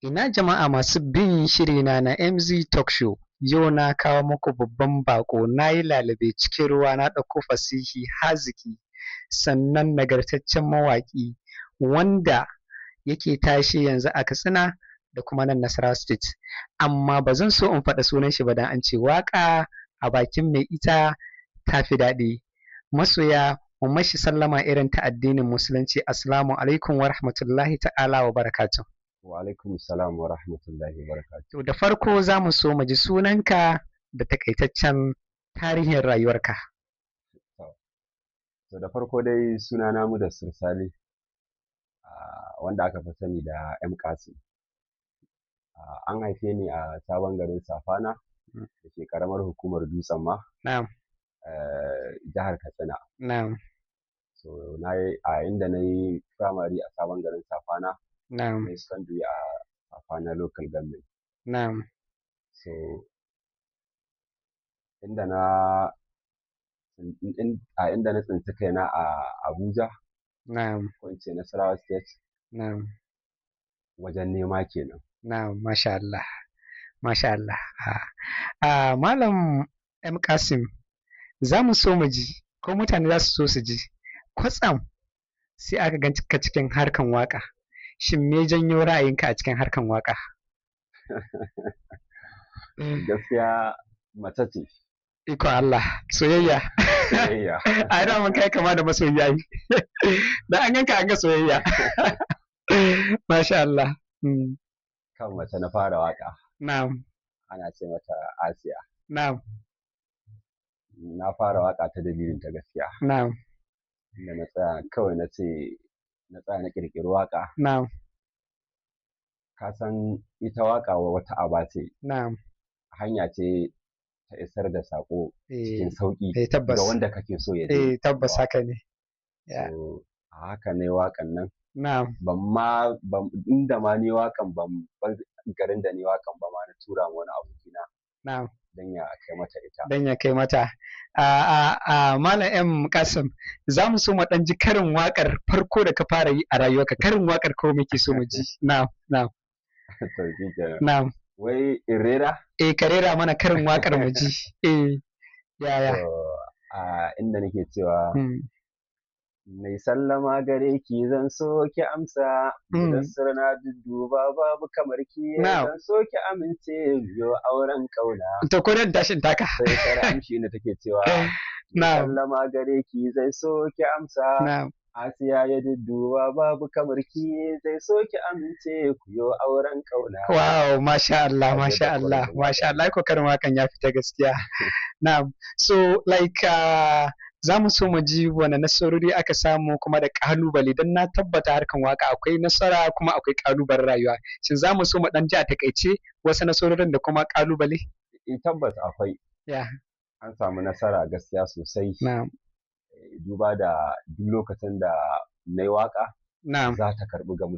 Ina jama'a masu bin shirina na MZ Talk Show. Yau na kawo muku babban baƙo, na yi lalube cikin ruwa na ɗauko fasihi haziki, sannan nagartaccen mawaƙi wanda yake tashe yanzu a Katsina da kuma nan Nasarawa State. Amma ba zan so in faɗi sunan shi ba, don an ce waƙa a bakin mai ita ta fi daɗi. Masoya, mu mashi sallama irin ta addinin Musulunci: Assalamu alaikum wa rahmatullahi ta'ala wa barakatuh. Wa alaikum salam wa rahmatullahi wa barakatuh. To, da farko za mu so mu ji sunanka da takaitaccen tarihin rayuwarka. To, da farko dai sunana Mudassir Sale, wanda aka fi sani da M Kasim. An haife ni a sabon garin Safana da ke ƙaramar hukumar Dutsen Ma, jihar Katsina. So na yi a inda na yi primary a sabon garin Safana, na yi secondary a Safana Local Government. So inda na a inda na tsinci kaina a Abuja, ko in ce Nasarawa State, wajen nema kenan. Na'am, masha Allah. Masha Allah. Malam M Kasim, za mu so mu ji, ko mutane za su so su ji, kwatsam sai aka gan ka cikin harkan waƙa. Shin me janyo ra'ayinka a cikin harkan waƙa? Gaskiya mace ce. Iko Allah, soyayya. Soyayya. A da mun kai kama da masoyiya yi. Da an ganka an ga soyayya. Masha Allah. Kan mace na fara waƙa. Ana ce mata Asiya. Na fara waƙa ta dalilin ta gaskiya. Inda na tsaya kawai na ce na tsaya na ƙirƙiri waƙa. Ka san ita waƙa wata aba ce. Hanya ce ta isar da saƙo cikin sauƙi ga wanda kake so ya ji. Eh, tabbas haka ne. So a haka ne waƙan nan. Ban ma ban inda ma ni waƙan, ban bar garin da ni waƙan ba ma, na tura ma wani abokina don ya kai mata ita. Don ya kai mata. A Malam M Kasim, za mu so mu ɗan ji karin waƙar farko da ka fara yi a rayuwarka. Karin waƙar ko muke so mu ji. Na'am. To, shi kenan. Na'am. Wai in rera? Eh, ka rera mana karin waƙar mu ji. Eh, yaya? To, a inda nake cewa: Mai sallama gare ki, zan so ki amsa, Mudassir na dudduba babu kamar ki, zan so ki amince yo auren kauna. To, ko dan tashin taka. Sai kar amshi ne take cewa: Sallama gare ki, zai so ki amsa, Asiya ya dudduba babu kamar ki, zai so ki amince ku yo auren kauna. Wow, masha Allah, masha Allah, masha Allah, ko karin wakan ya fita gaskiya. Na'am. So like za mu so mu ji wane nasarori aka samu kuma da ƙalubale, don na tabbata harkan waka akwai nasara kuma akwai ƙalubalen rayuwa. Shin za mu so mu ɗan ji a takaice wasu nasarorin da kuma ƙalubale? Eh, tabbas akwai. An samu nasara gaskiya sosai. Duba da duk lokacin da na yi waka za ta karɓi ga